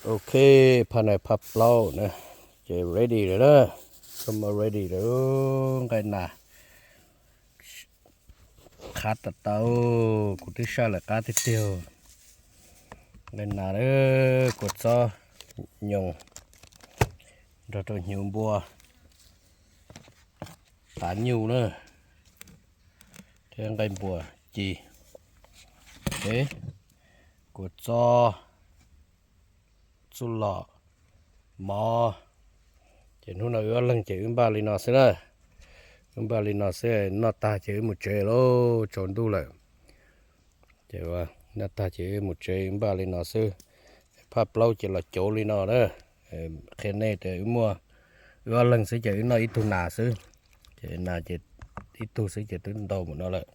Ok, phaj no phaj plaub na, ces ready lawm na. Koj muab ready lawm, nqaij nas qhab tau tau, kuv twb saj lawm qab tiag tiag. Nqaij nas, kua txob, nyoos, nrog rau hnyuv npua, tav nyuj na, thiab nqaij npua ci, kua txob, txuj lom, mov. Ces hnub no wb ob leeg ces wb npaj li no xwb na. Wb npaj li no xwb, noj tag ces wb mus tsev lauj, tsaus ntuj lawm. Ces noj tag ces wb mus tsev, wb npaj li no xwb. Phaj plaub ces los cauv li no na. Qhia nej tias wb muaj, wb ob leeg xwb ces wb noj ib tug nas xwb. Ces nas ces ib tug xwb ces twb ntau mus no lawm.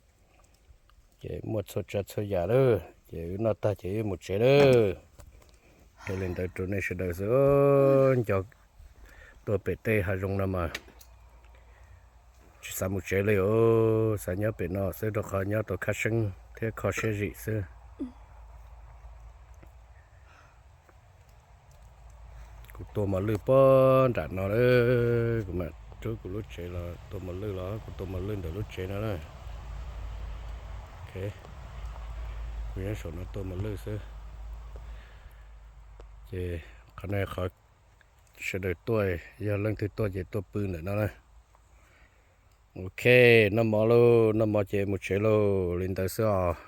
Ces muaj txhua tsav txhua yam lawm, ces wb noj tag ces wb mus tsev lawm. Hais li ntawd rau nej sawv daws xwb, nco tuaj pem tej hav zoov no mas tsis xav mus tsev li os, xav nyob pem no xwb rau qhov nyob tau khab seeb thiab kho siab zim xwb. Kuv tua mos lwj puag nram no lawm, kuv mam rub kuv lub tsev los tua mos lwj los kuv tua mos lwj ntawm lub tsev no na. Ok, kuv nyob saum no tua mos lwj xwb. Ces qhov no qhov sawv daws tuaj, yog leej twg tuaj ces tuaj pw ntawm no na. Ok, noj mov lauj, noj mov ces mus tsev lauj, li ntawd xwb os.